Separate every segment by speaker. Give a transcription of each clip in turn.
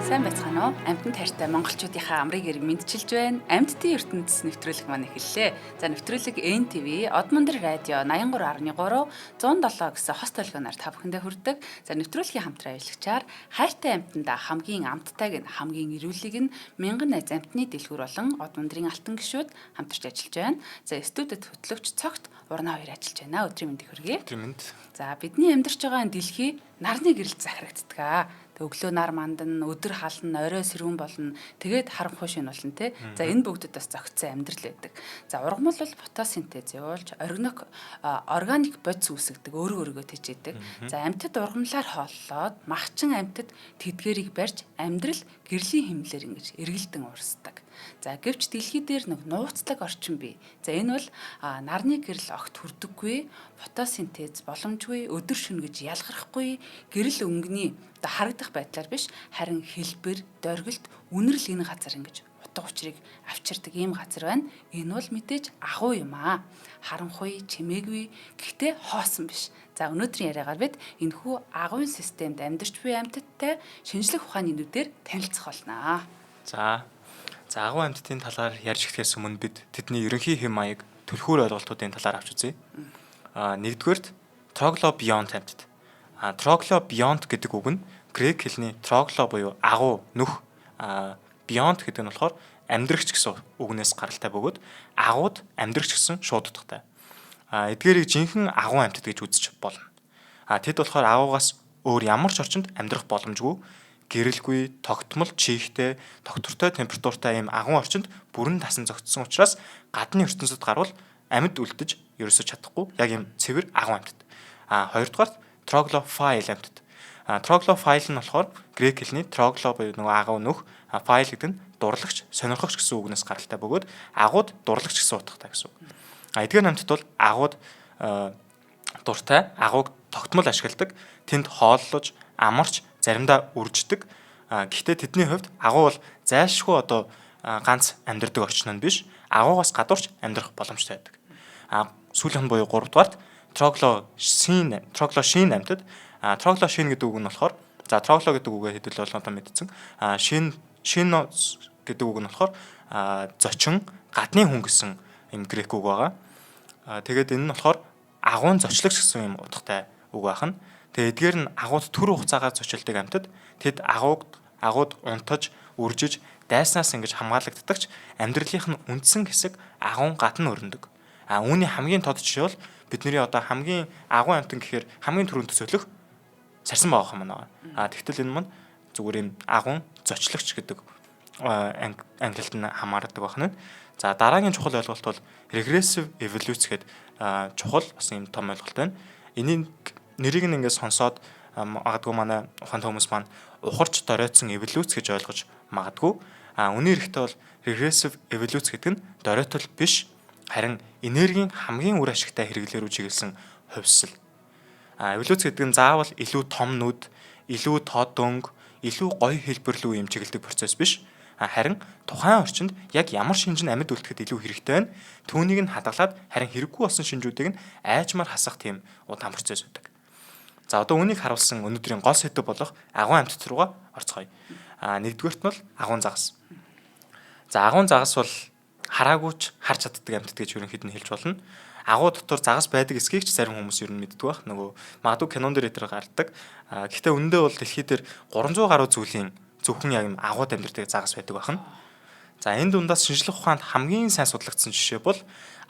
Speaker 1: Сайн байцгаана уу? Амьтанд хайртай монголчуудынхаа амрыг эрг мэндчилж байна. Амьтдын ертөнцийн нэвтрүүлэг маань эхэллээ. За, нэвтрүүлэг NTV, Одмондөр радио 83.3, 107 гэсэн хос толгойноор та бүхэндээ хүрдэг. За, нэвтрүүлгийн хамтран ажиллагчаар хайртай амьтандаа хамгийн амттайг нь, хамгийн эрүүлийг нь мянган найз амьтны дэлгүүр болон Одмондрын алтан гишүүд хамтарч ажиллаж байна. За, студид хөтлөгч Цогт Урнаа хоёр ажиллаж байна. Өдрийн мэндийг хүргэе.
Speaker 2: Өдрийн мэнд.
Speaker 1: За, бидний амьдарч байгаа энэ дэлхий нарны гэрэлд захирагддаг. Тэг өглөө нар мандан, өдөр хална, орой сэрүүн болно. Тэгээд харанхуй шин болно те. За, энэ бүгдэд бас зохицсон амьдрал байдаг. За, ургамал бол фотосинтез явуулж органик бодис үүсгэдэг, өөрөө өөрийгөө тэжээдэг. За, амьтад ургамлаар хооллоод, махчин амьтад тэдгэрийг барьж амьдрал гэрлийн хэмнэлээр ингэж эргэлдэн урсдаг. За, гэвч дэлхий дээр нэг нууцлаг орчин бий. За, энэ бол нарны гэрэл огт хүрдэггүй, фотосинтез боломжгүй, өдөр шөнө гэж ялгархгүй, гэрэл өнгөний одоо харагдах байдлаар биш, харин хэлбэр, дөргөлт, үнэрл энэ газар ингэж утга учирыг авчирдаг ийм газар байна. Энэ бол мэдээж агуу юм аа. Харанхуй, чимээгүй, гэхдээ хоосон биш. За, өнөөдрийн яриагаар бид энэхүү агуйн системд амьдарч буй амьтадтай шинжлэх ухааны нүдээр танилцах болно.
Speaker 2: За, агуу амьтдын талаар ярьж эхлэхээс өмнө бид тэдний ерөнхий хэм маяг, түлхүүр ойлголтуудын талаар авч үзье. Нэгдүгээрт троглобионт амьтад. Троглобионт гэдэг үг нь грек хэлний трогло буюу агуу, нүх, бионт гэдэг нь болохоор амьдрагч гэсэн үгнээс гаралтай бөгөөд агууд амьдрагч гэсэн шууд утгатай. Эдгээрийг жинхэнэ агуу амьтад гэж үзэж болно. Тэд болохоор агуугаас өөр ямар ч орчинд амьдрах боломжгүй, гэрэлгүй, тогтмол чийгтэй, тогтвортой температуртай ийм агуун орчинд бүрэн дасан зохицсон учраас гадны ертөнцөд гарвал амьд үлдэж ерөөсөө чадахгүй яг ийм цэвэр агуун амьтад. Хоёрдугаарт троглофайл амьтад. Троглофайл нь болохоор грек хэлний трогло буюу нөгөө агуу нүх, файл гэдэг нь дурлагч, сонирхогч гэсэн үгнээс гаралтай бөгөөд агууд дурлагч гэсэн утгатай гэсэн үг. Эдгээр амьтад бол агууд дуртай, агууг тогтмол ашигладаг, тэнд хооллож, амарч, заримдаа үрждэг. Гэхдээ тэдний хувьд агуу бол зайлшгүй одоо ганц амьдардаг орчин нь биш, агуугаас гадуурч амьдрах боломжтой байдаг. Сүүлийнх нь буюу гуравдугаарт троглошин амьтад. Троглошин гэдэг үг нь болохоор, за, трогло гэдэг үгээ хэдүүл бол одоо мэдсэн. Шин гэдэг үг нь болохоор зочин, гадны хүн гэсэн юм грек үг байгаа. Тэгээд энэ нь болохоор агуун зочлагч гэсэн юм утгатай үг байна. Тэгээд эдгээр нь агууд түр хугацаагаар зочилдог амьтад. Тэд агууд унтаж, үржиж, дайснаас ингэж хамгаалагддагч амьдралынх нь үндсэн хэсэг агуун гадна өрнөдөг. Үүний хамгийн тод жишээ бол бидний одоо хамгийн агуун амьтан гэхээр хамгийн түрүүнд төсөөлөх сарсан байгаа юм байна. Тэгтэл энэ мань зүгээр юм агуун зочлагч гэдэг ангилалд нь хамаардаг байна. За, дараагийн чухал ойлголт бол regressive evolution гэдэг чухал бас юм том ойлголт байна. Энийг нэрийг нь ингээд сонсоод магадгүй манай ухаантай хүмүүс маань ухарч доройтсон эволюц гэж ойлгож магадгүй. Үнийн эрэхтэй бол regressive evolution гэдэг нь доройтол биш, харин энергийн хамгийн үр ашигтай хэрэглээ рүү чиглэсэн хувьсэл. Эволюц гэдэг нь заавал илүү том нүд, илүү тод өнгө, илүү гоё хэлбэр лүү юм чиглэдэг процесс биш. Харин тухайн орчинд яг ямар шинж нь амьд үлдэхэд илүү хэрэгтэй байна. Түүнийг нь хадгалаад харин хэрэггүй болсон шинжүүдийг нь айжмаар хасах тийм удаан процесс байдаг. За, одоо үүнийг харуулсан өнөөдрийн гол сэдэв болох агуун амьтад руугаа орцгоё. Нэгдүгээрт нь бол агуун загас. За, агуун загас бол хараагүйч харж чаддаг амьтад гэж ерөнхийд нь хэлж болно. Агуу дотор загас байдаг эсэхийг ч зарим хүмүүс ер нь мэддэг байх. Нөгөө магадгүй кинон дээр энэ гардаг. Гэхдээ үнэндээ бол дэлхий дээр 300 гаруй зүйлийн зөвхөн яг юм агууд амьдардаг загас байдаг байна. За, энэ дундаас шинжлэх ухаанд хамгийн сайн судлагдсан жишээ бол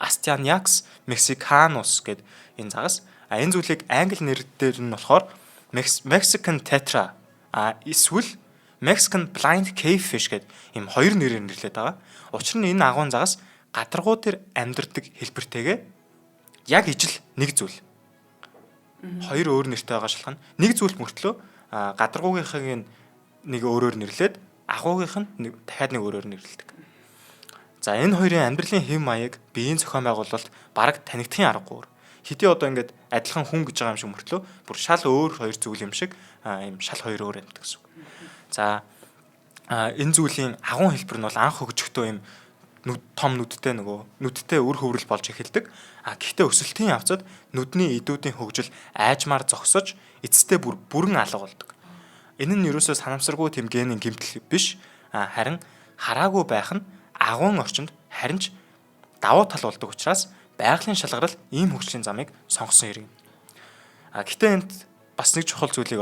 Speaker 2: Astyanax mexicanus гэдэг энэ загас. Энэ зүйлийг англи нэр дээр нь болохоор Mexican tetra эсвэл Mexican blind cavefish гэдэг ийм хоёр нэрээр нэрлэдэг байгаа. Учир нь энэ агуун загас гадаргуу дээр амьдардаг хэлбэртэйгээ яг ижил нэг зүйл. Хоёр өөр нэртэй байгаа шалах нь нэг зүйл мөртлөө гадаргуугийнхыг нэг өөрөөр нэрлээд агуугийнх нь дахиад нэг өөрөөр нэрлэдэг. За, энэ хоёрын амьдралын хэв маяг, биеийн зохион байгуулалт бараг танигдахын аргагүй. Хэдий одоо ингээд адилхан хүн гэж байгаа юм шиг мөртлөө бүр шал өөр хоёр зүйл юм шиг, ийм шал хоёр өөр амьд гэсэн үг. За, энэ зүйлийн агуун хэлбэр нь бол анх хөгжихдээ ийм том нүдтэй, нөгөө нүдтэй үр хөврөл болж эхэлдэг. Гэхдээ өсөлтийн явцад нүдний эдүүдийн хөгжил айжмаар зогсож эцэстээ бүр бүрэн алга болдог. Энэ нь ерөөсөө санамсаргүй тийм генийн гэмтэл биш. Харин хараагүй байх нь агуун орчинд харин ч давуу тал болдог учраас байгалийн шалгарал ийм хөгжлийн замыг сонгосон хэрэг. Гэтэ энд бас нэг чухал зүйлийг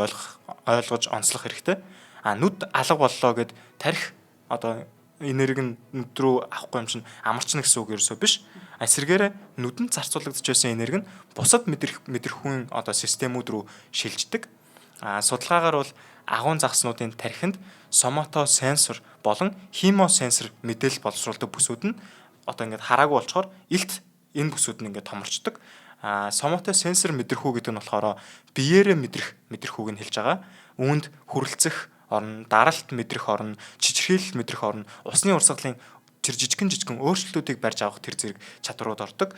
Speaker 2: ойлгож онцлох хэрэгтэй. Нүд алга боллоо гэд тарих одоо энерги нь нүд рүү авахгүй юм чинь амарчна гэсэн үг ерөөсөө биш. Эсвэргээрээ нүдэнд зарцуулагдаж байсан энерги нь бусад мэдрэхүйн одоо системүүд рүү шилждэг. Судалгаагаар бол агуун загаснуудын тархинд соматосенсор болон химосенсор мэдээлэл боловсруулдаг бүсүүд нь одоо ингээд хараагүй болчоор илт энэ бүсүүд нь ингээд томорчдог. Соматосенсор мэдрэхүй гэдэг нь болохоор биеэрээ мэдрэх мэдрэхүйг нь хэлж байгаа. Үүнд хүрэлцэх орно, даралт мэдрэх орно, чичирхийлэл мэдрэх орно, усны урсгалын тэр жижигхэн жижигхэн өөрчлөлтүүдийг барьж авах тэр зэрэг чадварууд ордог.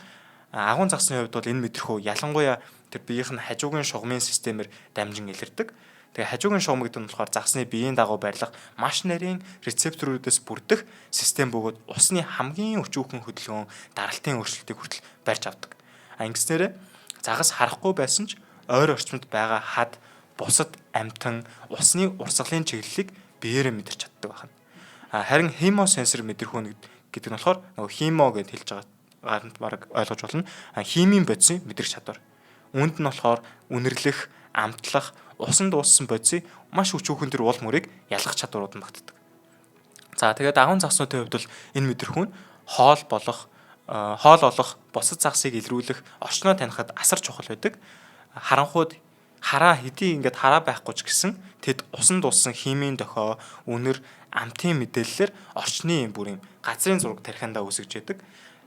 Speaker 2: Агуун загасны хувьд бол энэ мэдрэхүй ялангуяа тэр биеийнх нь хажуугийн шугамын системээр дамжин илэрдэг. Тэгээ хажуугийн шугам гэдэг нь болохоор загасны биеийн дагуу байрлах маш нарийн рецепторуудаас бүрдэх систем бөгөөд усны хамгийн өчүүхэн хөдөлгөөн, даралтын өөрчлөлтийг хүртэл барьж авдаг. Ингэснээрээ загас харахгүй байсан ч ойр орчмонд байгаа хад, бусад амьтан, усны урсгалын чиглэлийг биеэрээ мэдэрч чаддаг байна. Харин хемосенсор мэдрэхүй гэдэг нь болохоор нөгөө химо гэж хэлж байгаагаар бараг ойлгож болно. Химийн бодисын мэдрэх чадвар. Үүнд нь болохоор үнэрлэх, амтлах, усанд ууссан бодисын маш өчүүхэн тэр уул мөрийг ялгах чадварууд нь багтдаг. За тэгээд агуун загаснуудын хувьд бол энэ мэдрэхүй нь хоол болох, хоол олох, бусад загасыг илрүүлэх, орчноо танихад асар чухал байдаг. Харанхууд хараа хэдий ингээд хараа байхгүй ч гэсэн тэд усанд ууссан химийн дохио, үнэр, амтын мэдээллээр орчны юм бүр юм газрын зураг тархиандаа үүсгэж яадаг.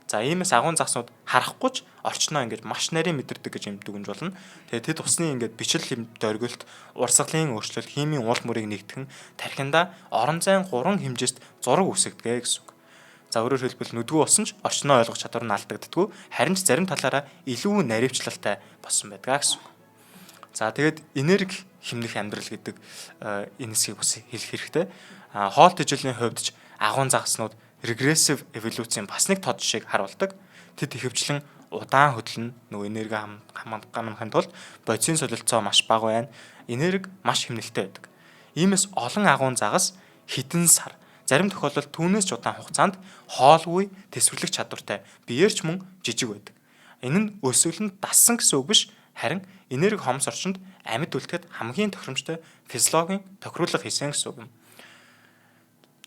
Speaker 2: За иймээс агуун загаснууд харахгүй ч орчноо ингээд маш нарийн мэдэрдэг гэж юм дүгнж болно. Тэгээд тэд усны ингээд бичил дөргөлт, урсгалын өөрчлөлт, химийн уул мөрийг нэгтгэн тархиндаа орон зайн 3 хэмжээст зураг үүсгдэг гэсэн үг. За өөрөөр хэлбэл нүдгүй болсон ч орчноо ойлгох чадвар нь алдагддаггүй, харин ч зарим талаараа илүү наривчлалтай болсон байдаг гэсэн үг. За тэгээд энерги хэмнэх амьдрал гэдэг энэ хэсгийг бас хэлэх хэрэгтэй. Хоол тэжээлийн хувьд ч агуун загаснууд регрессив эволюцийн бас нэг тод жишээг харуулдаг. Тэд ихэвчлэн удаан хөдлөн нөгөө энерги хамгаалахын тулд бодисын солилцоо маш бага байна. Энерги маш хэмнэлттэй байдаг. Иймээс олон агуун загас хэдэн сар, зарим тохиолдолд түүнээс ч удаан хугацаанд хоолгүй тэсвэрлэх чадвартай биеэр ч мөн жижиг байдаг. Энэ нь өсвөлөнд дассан гэсэн үг биш, харин энерги хомс орчинд амьд үлдэхэд хамгийн тохиромжтой физиологийн тохируулга хийсэн гэсэн үг юм.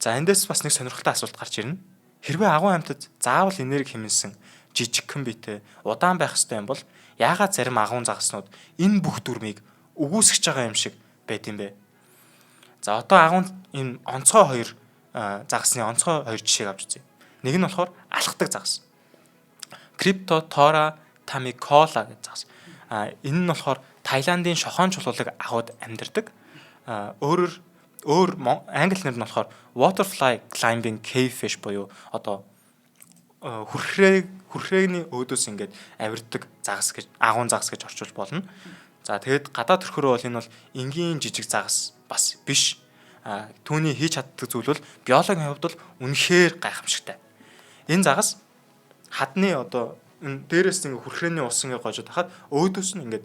Speaker 2: За эндээс бас нэг сонирхолтой асуулт гарч ирнэ. Хэрвээ агуун амьтад заавал энерги хэмнэсэн жижигхэн биетэй удаан байх ёстой юм бол яагаад зарим агуун загаснууд энэ бүх дүрмийг үгүйсгэж байгаа юм шиг байд юм бэ? За одоо агуун энэ онцгой хоёр загасны онцгой хоёр жишээг авч үзье. Нэг нь болохоор алхдаг загас. Cryptotora thamicola гэдэг загас. Энэ нь болохоор Таиландын шохоон чулуулаг агууд амьдардаг. Өөрөөр өөр англи нэр нь болохоор waterfly climbing cavefish буюу одоо хүрхрээний өөдөөс ингээд авирдаг загас гэж, агуун загас гэж орчуулж болно. За тэгээд гадаа төрхөөрөө бол энэ бол энгийн жижиг загас бас биш. Түүний хийж чаддаг зүйл бол биологийн хувьд бол үнэхээр гайхамшигтай. Энэ загас хадны одоо энэ дээрээс ингээд хүрхрээний ус ингээд гожоод хахад өөдөөс нь ингээд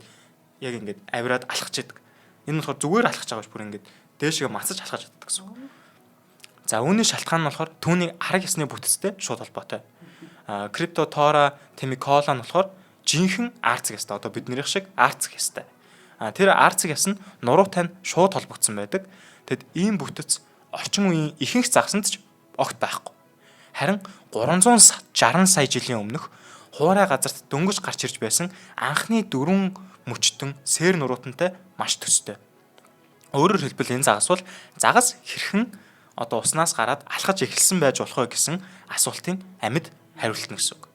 Speaker 2: яг ингээд авираад алхаж идэг. Энэ болохоор зүгээр алхаж байгаа биш, бүр ингээд дээшгээ мацаж алхаж чаддаг гэсэн үг. За үүний шалтгаан нь болохоор түүний арга ёсны бүтцтэй шууд холбоотой. Cryptotora thamicola нь болохоор жинхэнэ арцэг ястай. Одоо биднийх шиг арцэг ястай. Тэр арцэг яс нь нуруутай нь шууд холбогдсон байдаг. Тэгэд ийм бүтэц орчин үеийн ихэнх загасанд ч огт байхгүй. Харин 360 сая жилийн өмнөх хуурай газарт дөнгөж гарч ирж байсан анхны дөрвөн мөчтөн сэр нуруутантай маш төстэй. Өөрөөр хэлбэл энэ загас бол загас хэрхэн одоо уснаас гараад алхаж эхэлсэн байж болох вэ гэсэн асуултын амьд хариулт нь гэсэн үг.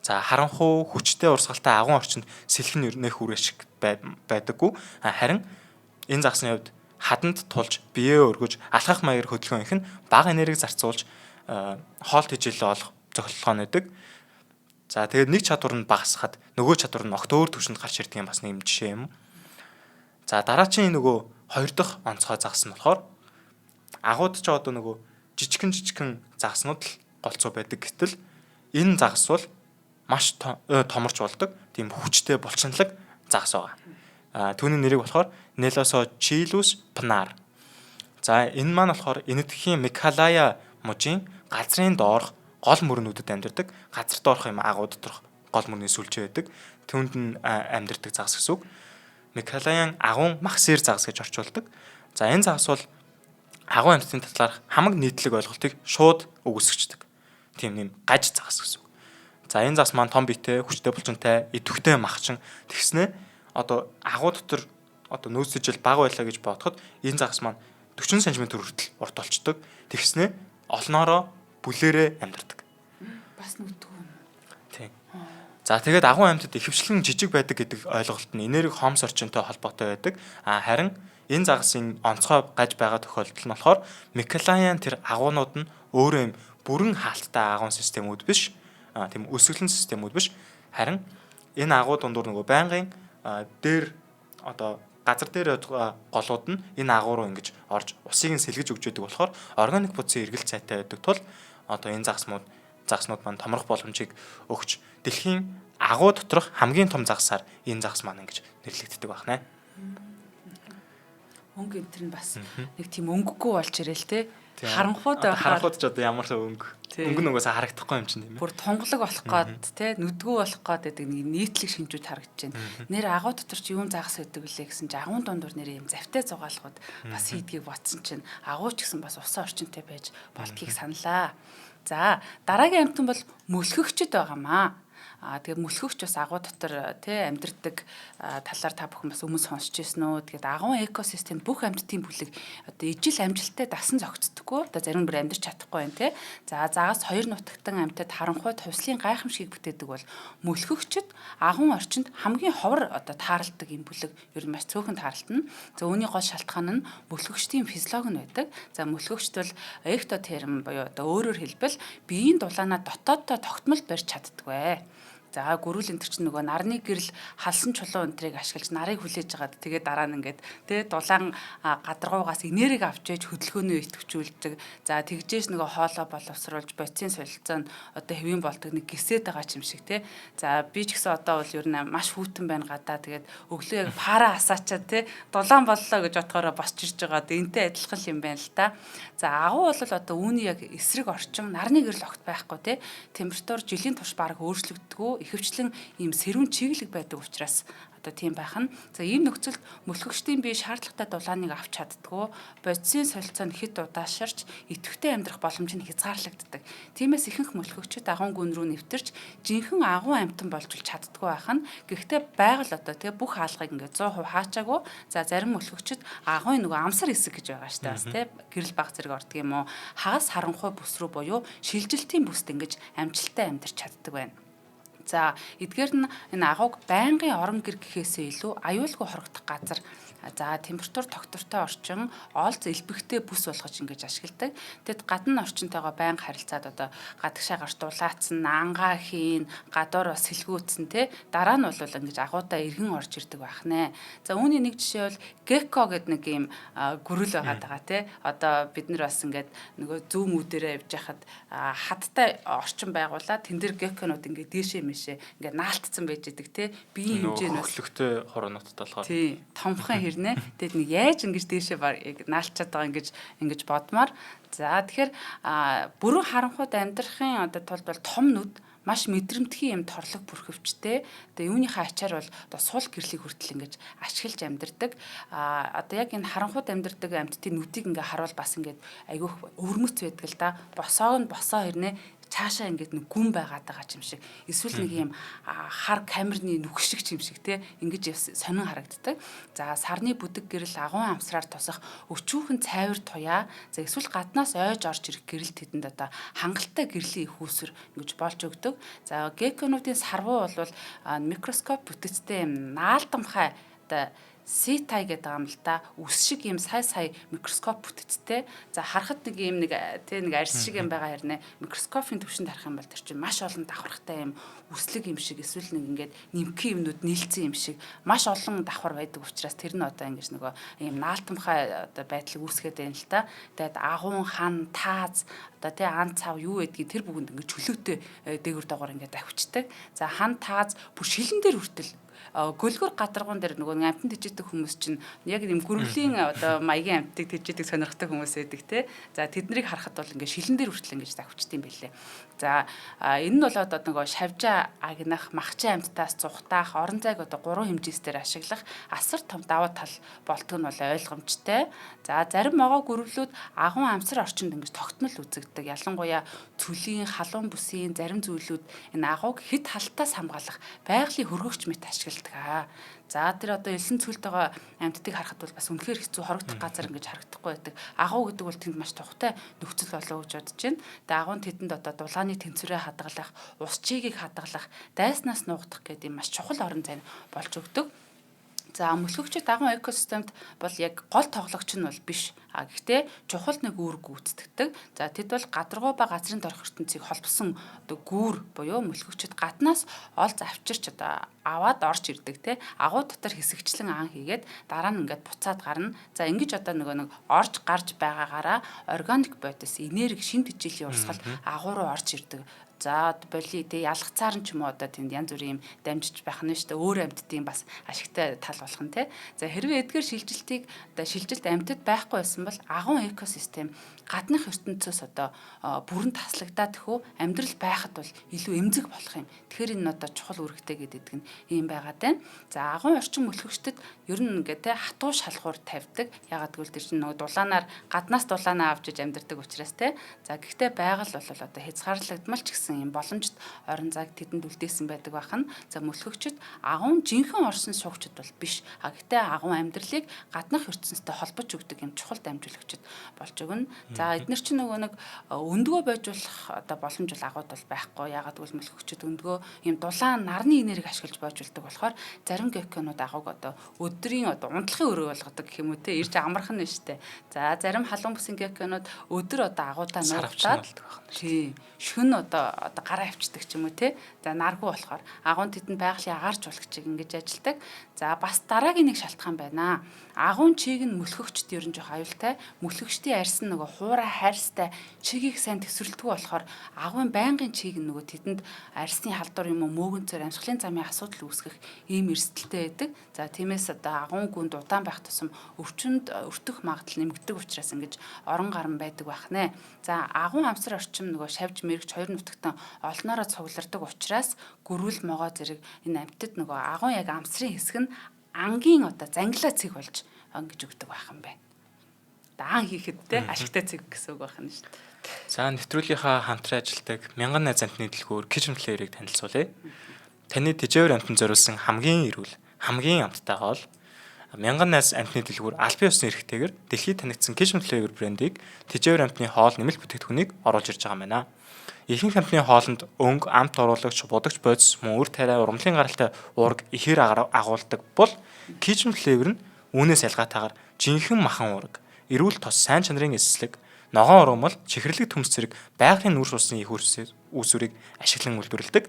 Speaker 2: За харанхуй хүчтэй урсгалтай агуун орчинд сэлэх нь нэх үр ашиг байдаггүй. Харин энэ загасны хувьд хаданд тулж биеэ өргөж алхах маягаар хөдөлгөөн их нь бага энерги зарцуулж хоол тэжээлээ олох зохицолгоо нэдэг. За тэгээд нэг чадвар нь багасхад нөгөө чадвар нь огт өөр түвшинд гарч ирдэг юм бас нэг юм жишээ юм. За дараачийн нөгөө хоёр дахь онцгой загас нь болохоор агууд ч одоо нөгөө жижигхэн загаснууд л голцоо байдаг. Гэтэл энэ загас бол маш томорч болдог. Тийм хүчтэй булчинлаг загас байгаа. Түүний нэрийг болохоор Nelosochilus pnar. За энэ маань болохоор Энэтхэгийн Мегхалая мужийн газрын доорх гол мөрнүүдэд амьдардаг. Газар доорх юм агуу доторх гол мөрний сүлжээ байдаг. Түүнд нь амьдардаг загас гэсэн үг. Мегхалаян агуун махсир загас гэж орчуулдаг. За энэ загас бол агуу амьтдын талаарх хамаг нийтлэг ойлголтыг шууд өгөөсгчдэг. Тийм нэм гаж загас гэсэн үг. За энэ загас маань том биетэй, хүчтэй булчинтай, идэвхтэй махчин тэгснэ одоо агуу дотор одоо нөөцсөжл бага байлаа гэж бодоход энэ загас маань 40 см хүртэл урт болчдөг. Тэгснэ олноороо бүлээрээ амьдардаг.
Speaker 1: Бас нүдгүй юм.
Speaker 2: Тийм. За тэгээд агуу амьтад ихэвчлэн жижиг байдаг гэдэг ойлголт нь энерги хомс орчинтой холбоотой байдаг. А харин энэ загасын онцгой гаж байгаа тохиолдол нь болохоор Микелаян тэр агуунууд нь өөрөө юм бүрэн хаалттай агуун системүүд биш. А тийм өсөглөн системүүд биш. Харин энэ агуу дундуур нөгөө байнгын дээр одоо газар дээр голууд нь энэ агуу руу ингэж орж усыг нь сэлгэж өгч байдаг болохоор органик будсын эргэлт сайтай байдаг тул одоо энэ загаснууд маань томрох боломжийг өгч дэлхийн агуу доторх хамгийн том загасаар энэ загас маань ингэж нэрлэгддэг байна.
Speaker 1: Өнгө энэ төр нь бас нэг тийм өнгөгүй болж ирэл те. Харанхууд
Speaker 2: байхаар харанхууд ч одоо ямар ч өнгө. Өнгө нь угаасаа харагдахгүй юм чинь тийм ээ.
Speaker 1: Бүр тунгалаг болох гээд те нүдгүү болох гээд гэдэг нэг нийтлэг шинжүүд харагдаж байна. Нэр агуу дотор чи юун загас байдаг вүлээ гэсэн чи агуун дундуур нэр юм завтай зугаалгууд бас хийдгийг бодсон чинь агуу ч гэсэн бас усан орчинтой байж болдгийг саналаа. За дараагийн амьтан бол мөлхөгчд байгаамаа. А тэгээ мөлхөгч бас агуу дотор тий амьдардаг талаар та бүхэн бас өмнө сонсч ирсэн үү. Тэгээд агуун экосистемд бүх амьтдын бүлэг одоо ижил амжилттай дасан зохицдоггүй. Одоо зарим бүр амьдарч чадахгүй байна тий. За загас хоёр нутагтан амьтад харанхуй хувьслын гайхамшигыг бүтээдэг бол мөлхөгчд агуун орчинд хамгийн ховор одоо тааралдаг юм бүлэг ер нь маш цөөхөн тааралтна. За үүний гол шалтгаан нь мөлхөгчдийн физиологи нь байдаг. За мөлхөгчд бол эктотерм буюу одоо өөрөөр хэлбэл биеийн дулаанаа дотооддоо тогтмол барьж чаддаггүй. За гөрүүл энэ чинь нөгөө нарны гэрэл халсан чулуу өнтрийг ашиглаж нарыг хүлээж агаад тэгээ дараа нь ингээд тэ дулаан гадаргуугаас энерги авч ээж хөдөлгөөнөө идэвхжүүлдэг. За тэгжээж нөгөө хоолоо боловсруулж бодисын солилцоо нь одоо хэвийн болдог нэг гисээд байгаа юм шиг тэ. За би ч гэсэн одоо бол ер нь маш хүйтэн байна гадаа тэгээд өглөө яг пара асаачаад тэ дулаан боллоо гэж бодохороо босч ирж байгаа. Энтэй адилхан юм байна л та. За агуу бол одоо үүний яг эсрэг орчин нарны гэрэл огт байхгүй тэ. Температур жилийн турш бараг өөрчлөгддөггүй ихэвчлэн ийм сэрүүн чиглэг байдаг учраас одоо тийм байх нь. За ийм нөхцөлд мөлхөгчдийн бие шаардлагатай дулааныг авч чаддгүй, бодисын солилцоо нь хэд удаашарч идэвхтэй амьдрах боломж нь хязгаарлагддаг. Тиймээс ихэнх мөлхөгчд агуун гүн рүү нэвтэрч жинхэнэ агуун амьтан болж чаддгүй байх нь. Гэхдээ байгаль одоо тэгээ бүх хаалгыг ингээд 100% хаачаагүй. За зарим мөлхөгчд агуун нөгөө амсар хэсэг гэж байгаа шүү дээ. Бас тий гэрэл баг зэрэг ордог юм уу? Хагас харанхуй бүс рүү буюу шилжилтийн бүст ингэж амжилттай амьдарч чаддаг байна. За эдгээр нь энэ агууг байнгын орон гэр гэхээсээ илүү аюулгүй хорогдох газар. За температур тогтвортой орчин, олз элбэгтэй бүс болгож ингэж ашигладаг. Тэгэд гадна орчинтойгоо байнга харилцаад одоо гадагшаа гарч дулаацсан, ангаа хийн, гадуур бас сэлгүүцсэн тий. Дараа нь бол ингэж агуудаа эргэн орж ирдэг байх нэ. За үүний нэг жишээ бол гекко гэдэг нэг ийм гөрөл байгаа даа тий. Одоо бид нар бас ингээд нөгөө зүү мүүдэрээ явж хахад хаттай орчин байгуулаад тэн дээр гекконууд ингээд дээшээ мэшээ ингээд наалтцсан байж идэг тий. Биеийн хэмжээ
Speaker 2: нь хөглөгтэй хороонуудтай болохоор
Speaker 1: тий томхон хэрнээ. Тэгэд нэг яаж ингэж дээшээ наалчаад байгаа ингэж бодмоор. За тэгэхээр бүрэн харанхуйд амьдрахын одоо тулд бол том нүд маш мэдрэмтгий юм торлог бүрхөвчтэй. Одоо юуныхаа ачаар бол одоо сул гэрлийг хүртэл ингэж ашиглаж амьдардаг. А одоо яг энэ харанхуйд амьдардаг амьтдын нүдийг ингээ харуул бас ингээд айгүйх өвөрмөц байдаг л да. Босоог нь босоо хэрнээ цаашаа ингээд нэг гүн байгаад байгаа юм шиг. Эсвэл нэг юм хар камерны нүх шиг юм шиг те ингэж сонин харагддаг. За сарны бүдэг гэрэл агуун амсраар тусах өчүүхэн цайвар туяа. За эсвэл гаднаас ойж орж ирэх гэрэл тэдэнд одоо хангалттай гэрлийн их үүсвэр ингэж болж өгдөг. За гекконуудын сарвуу бол микроскоп бүтэцтэй юм наалдамхай одоо ситай гэдэг юм л да. Үс шиг юм сая сая микроскоп бүтэцтэй. За харахад нэг юм нэг тий нэг арьс шиг юм байгаа хэрнээ микроскопын түвшинд харах юм бол тэр чинь маш олон давхархтай юм үслэг юм шиг эсвэл нэг ингээд нимхи юмнууд нийлцсэн юм шиг маш олон давхар байдаг учраас тэр нь одоо ингэж нөгөө юм наалтамхай одоо байдлыг үүсгээд байна л та. Тэгээд агуун хан тааз одоо тий ан цав юу гэдгийг тэр бүгэнд ингэж чөлөөтэй дээгүр дагавар ингээд давхичдаг. За хан тааз бүр шилэн дээр хүртэл Гөлгөр гадаргуун дээр нөгөө амтнд тэжээдэг хүмүүс чинь яг юм гөрвлийн одоо маягийн амттыг тэжээдэг сонирхдаг хүмүүс байдаг те. За тэднийг харахад бол ингээд шилэн дээр хүртэл ингэж давхичд юм байлээ. За энэ нь бол одоо нөгөө шавжаа агнах, махчин амьтдаас зугатаах, орон зайг одоо гурван хэмжээсээр ашиглах асар том давуу тал болтго нь бол ойлгомжтой. За зарим могоо гөрвлүүд агуун амсар орчинд ингэж тогтмол үзэгддэг. Ялангуяа цөлийн, халуун бүсийн зарим зүйлүүд энэ агууг хэд халтаас хамгаалах байгалийн хөргөгч мэт ашигладаг. За тэр одоо элсэн цөлд байгаа амьтдыг харахад бол бас үнэхээр хэцүү, хорогдох газар ингэж харагдахгүй байдаг. Агуу гэдэг бол тэнд маш тухтай нөхцөл болов гэж бодож байна. Тэгээ агуун тэдэнд одоо дулааны тэнцвэрээ хадгалах, ус чигийг хадгалах, дайснаас нуугдах гэдэг юм маш чухал орон зай болж өгдөг. За мөлхөгчд агуун экосистемд бол яг гол тоглогч нь бол биш. А гэхдээ чухал нэг үүрэг гүйцэтгэдэг. За тэд бол гадаргуу ба газрын дорх ертөнцийг холбосон одоо гүүр буюу мөлхөгчд гаднаас олз авчирч одоо аваад орж ирдэг те. Агуу дотор хэсэгчлэн аан хийгээд дараа нь ингээд буцаад гарна. За ингэж одоо нөгөө нэг орж гарч байгаагаараа органик бодис, энерги, шин тэжээлийн урсгал агуу руу орж ирдэг. За боли тэ ялгацаар нь ч юм уу одоо тэнд янз бүрийн юм дамжиж байх нь шүү дээ. Өөр амьтдын бас ашигтай тал болох нь те. За хэрвээ эдгээр шилжилтийг одоо шилжилт амьтад байхгүй байсан бол агуун экосистем гаднах ертөнцөөс одоо бүрэн таслагдаад төхөө амьдрал байхад бол илүү эмзэг болох юм. Тэгэхээр энэ одоо чухал үүрэгтэй гэдэг нь ийм байгаад байна. За агуун орчин мөлхөгчдөд ер нь ингээ те хатуу шалгуур тавьдаг. Ягаад гэвэл тэр чинь нөгөө дулаанаар гаднаас дулаанаа авч иж амьдардаг учраас те. За гэхдээ байгаль бол одоо хязгаарлагдмал ч гэсэн юм боломжит орон зайг тэдэнд үлдээсэн байдаг байх нь. За мөлхөгчд агуун жинхэнэ орсон суугчд бол биш. А гэхдээ агуун амьдралыг гаднах ертөнцтэй холбож өгдөг юм чухал дамжуулагчд болж өгнө. За эднэр чинь нөгөө нэг өндгөө бойжуулах одоо боломж бол агууд бол байхгүй. Ягаад гэвэл мөлхөгчд өндгөө юм дулаан нарны энерги ашиглаж бойжуулдаг болохоор зарим гекконууд агууг одоо өдрийн одоо унтлахын өрөө болгодог гэх юм уу те, ирж амархан нь штэ. За зарим халуун бүсийн гекконууд өдөр одоо агуудаа нуугдаад тий шөнө одоо гараа авчдаг ч юм уу те. За наргүй болохоор агуун тэдэнд байгалийн агаар жуулагчийг ингэж ажилдаг. За бас дараагийн нэг шалтгаан байна. Агуун чиг нь мөлхөгчд ер нь жоох аюултай. Мөлхөгчдийн арьс нь нөгөө хуурай хайрстай чигийг сайн төсөрлөдгөө болохоор агуун байнгын чиг нь нөгөө тэдэнд арьсны халдвар юм уу мөөгөнцөр амьсгалын замын асуудал үүсгэх ийм эрсдэлтэй байдаг. За тиймээс одоо агуун гүнд удаан байх тусам өвчнөд өртөх магадлал нэмэгддэг учраас ингэж орон гарan байдаг байх нэ. За агуун амсар орчим нөгөө шавж мэрэгч хоёр нутагтан олноороо цуглардаг учраас гөрүүл могоо зэрэг энэ амьтад нөгөө агуун яг амсрын хэсэг нь ангийн одоо зангилаа цэг болж ингэж өгдөг байх юм байна. Даан хийхэд те ашигтай цэг гэсэн үг байх нь шүү дээ.
Speaker 2: За нэвтрүүлгийнхаа хамтран ажилладаг Мянган найз амтны дэлгүүр Kitchen Flair-ыг танилцуулъя. Таны тэжээвэр амтанд зориулсан хамгийн эрүүл, хамгийн амттай хоол. Мянган найз амтны дэлгүүр албан ёсны эрхтэйгээр дэлхийд танигдсан Kitchen Flavor брендийг тэжээвэр амтны хоол нэмэлт бүтээгдэхүүнийг оруулж ирж байгаа юм байна. Ихэнх амтны хоолнд өнгө, амт оруулагч, будагч бодис, мөн үр тариа, ургамлын гаралтай уураг ихээр агуулдаг бол Kitchen Flavor нь үүнээс ялгаатайгаар жинхэнэ махан уураг, эрүүл тос, сайн чанарын эсслэг, ногоон ургамал, чихэрлэг төмс зэрэг байгалийн нүүрс усны их үүсвэрийг ашиглан үйлдвэрлэдэг.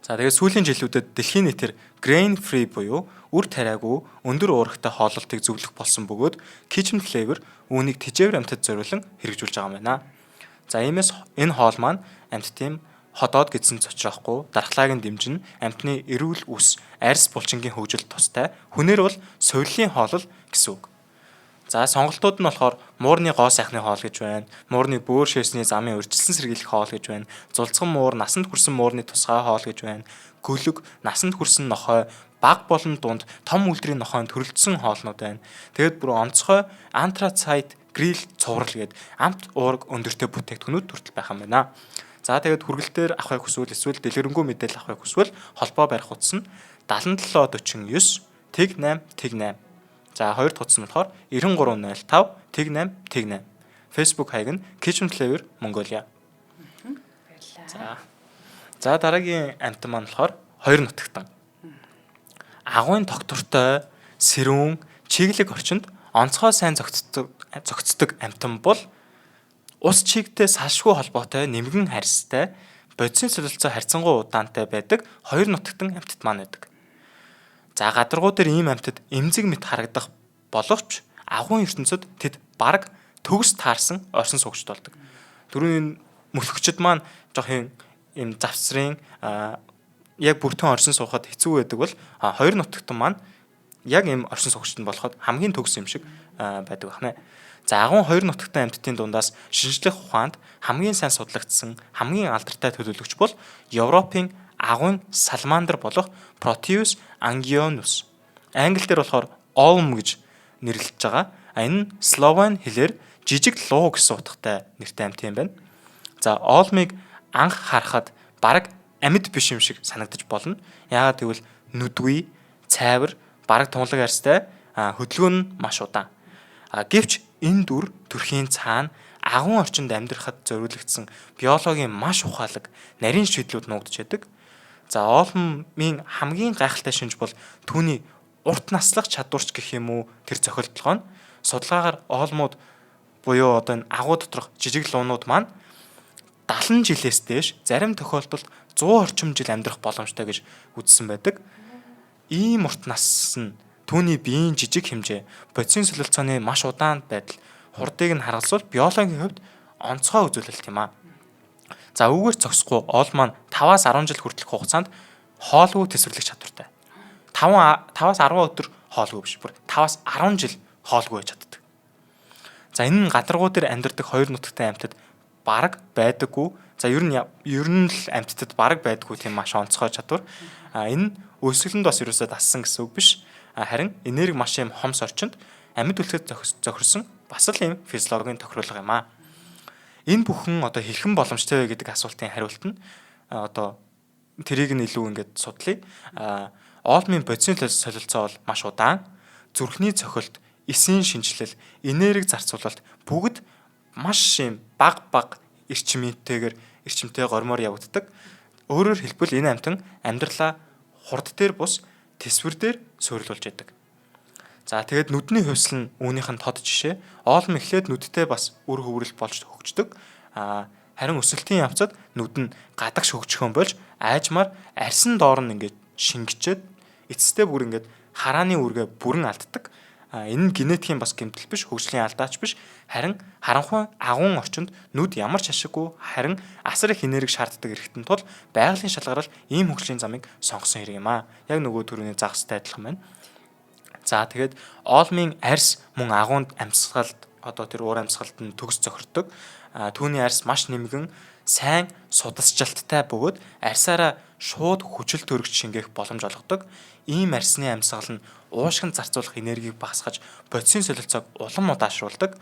Speaker 2: За тэгээд сүүлийн жилүүдэд дэлхийн нийтээр grain free буюу үр тариагүй өндөр уурагтай хооллолтыг зөвлөх болсон бөгөөд Kitchen Flavor үүнийг тэжээвэр амьтад зориулан хэрэгжүүлж байгаа юм байна. За иймээс энэ хоол маань амьтдын ходоод гэдсэн цочроохгүй, дархлааг нь дэмжин, амьтны эрүүл үс, арьс булчингийн хөгжилд тустай, хүнээр бол сувиллын хоолол гэсэн үг. За сонголтууд нь болохоор муурны гоо сайхны хоол гэж байна. Муурны бөөр шээсний замын урьдчилан сэргийлэх хоол гэж байна. Зулцхан муур, насанд хүрсэн муурны тусгай хоол гэж байна. Гөлөг, насанд хүрсэн нохой, баг болон дунд том үлдрийн нохойн төрөлдсөн хоолнууд байна. Тэгээд бүр онцгой антрацайт грил цуврал гээд амт уураг өндөртэй бүтээгдэхүүнүүд хүртэл байх юм байна. За тэгээд хүргэлтээр авахыг хүсвэл эсвэл дэлгэрэнгүй мэдээлэл авахыг хүсвэл холбоо барих утас нь 7749 тэг 8 тэг 8. За хоёр дахь утас нь болохоор 9305 тэг 8 тэг 8. Facebook хаяг нь Kitchen Flavor Mongolia.
Speaker 1: Баярлалаа.
Speaker 2: За дараагийн амтан маань болохоор хоёр нутагтан. Агуйн тогтвортой, сэрүүн, чиглэг орчинд онцгой сайн зохицдог амтан бол ус чигтэй салшгүй холбоотой нэмгэн харьстай бодисын солилцоо харьцангуй удаантай байдаг хоёр нутагтан амьтад маань байдаг. За гадаргуу дээр ийм амьтад эмзэг мэт харагдах боловч агуйн ертөнцид тэд бараг төгс таарсан орсон суугчд болдог. Түрүүний мөлхөгчд маань жоох юм завсрын яг бүртэн оршин суухад хэцүү байдаг бол хоёр нутагтан маань яг ийм оршин суугчид нь болоход хамгийн төгс юм шиг байдаг байна. За агуун хоёр нутагтан амьтдын дундаас шинжлэх ухаанд хамгийн сайн судлагдсан, хамгийн алдартай төлөөлөгч бол Европын агуйн саламандр болох Proteus anguinus. Англи дээр болохоор olm гэж нэрлэж байгаа. А энэ нь словен хэлээр жижиг луу гэсэн утгатай нэртэй амьтан юм байна. За олмыг анх харахад бараг амьд биш юм шиг санагдаж болно. Яагаад гэвэл нүдгүй, цайвар, бараг тунлаг арьстай, хөдөлгөөн нь маш удаан. Гэвч энэ дүр төрхийн цаана агуун орчинд амьдрахад зориулагдсан биологийн маш ухаалаг нарийн шийдлүүд нуугдж байдаг. За олмын хамгийн гайхалтай шинж бол түүний урт наслах чадварч гэх юм уу тэр зохиолдлогоо нь. Судалгаагаар олмууд буюу одоо энэ агуу доторх жижиг луунууд маань 70 жилээс дээш, зарим тохиолдолд 100 орчим жил амьдрах боломжтой гэж үзсэн байдаг. Ийм урт нас нь түүний биеийн жижиг хэмжээ, бодисын солилцооны маш удаан байдал, хурдыг нь харгалзвал биологийн хувьд онцгой үзүүлэлт юм аа. За үүгээр зогсохгүй ол маань 5-аас 10 жил хүртэлх хугацаанд хоолгүй тэсвэрлэх чадвартай. 5-аас 10 өдөр хоолгүй биш, бүр 5-аас 10 жил хоолгүй байж чаддаг. За энэ нь гадаргуу дээр амьдардаг хоёр нутагтай амьтад бараг байдаггүй. За ер нь л амьтдад бараг байдаггүй тийм маш онцгой чадвар. А энэ өсгөлөнд бас ерөөсөө дассан гэсэн үг биш. Харин энерги маш юм хомс орчинд амьд үлдэхэд зохирсон бас л юм физиологийн тохируулга юм аа. Энэ бүхэн одоо хэрхэн боломжтой вэ гэдэг асуултын хариулт нь одоо тэрийг нь илүү ингээд судлая. Олмын бодисын солилцоо бол маш удаан. Зүрхний цохилт, эсийн шинэчлэл, энерги зарцуулалт бүгд маш юм баг баг эрчимтэйгээр эрчимтэй гормоор явагддаг. Өөрөөр хэлбэл энэ амьтан амьдралаа хурд дээр бус тэсвэр дээр суурилуулж яадаг. За тэгээд нүдний хувьсэл нь үүнийх нь тод жишээ. Оолм эхлээд нүдтэй бас үр хөврөл болж хөгждөг. Харин өсөлтийн явцад нүд нь гадагш хөгжихөн болж аажмаар арьсан доор нь ингээд шингэчээд эцэстээ бүр ингээд харааны үүргээ бүрэн алддаг. Энэ нь генетикийн бас гэмтэл биш, хөгжлийн алдаач биш. Харин харанхуй агуун орчинд нүд ямар ч ашиггүй, харин асар их энерги шаарддаг эрхтэн тул байгалийн шалгарал ийм хөгжлийн замыг сонгосон хэрэг юм аа. Яг нөгөө төрөний загастай адилхан байна. За тэгээд оолмын арьс мөн агуунд амьсгалд одоо тэр уур амьсгалд нь төгс зохирдог. Түүний арьс маш нэмгэн сайн судасжилттай бөгөөд арьсаараа шууд хүчил төрөгч шингээх боломж олгодог. Ийм арьсны амьсгал нь уушгинд зарцуулах энергийг багасгаж бодисын солилцоог улам удаашруулдаг.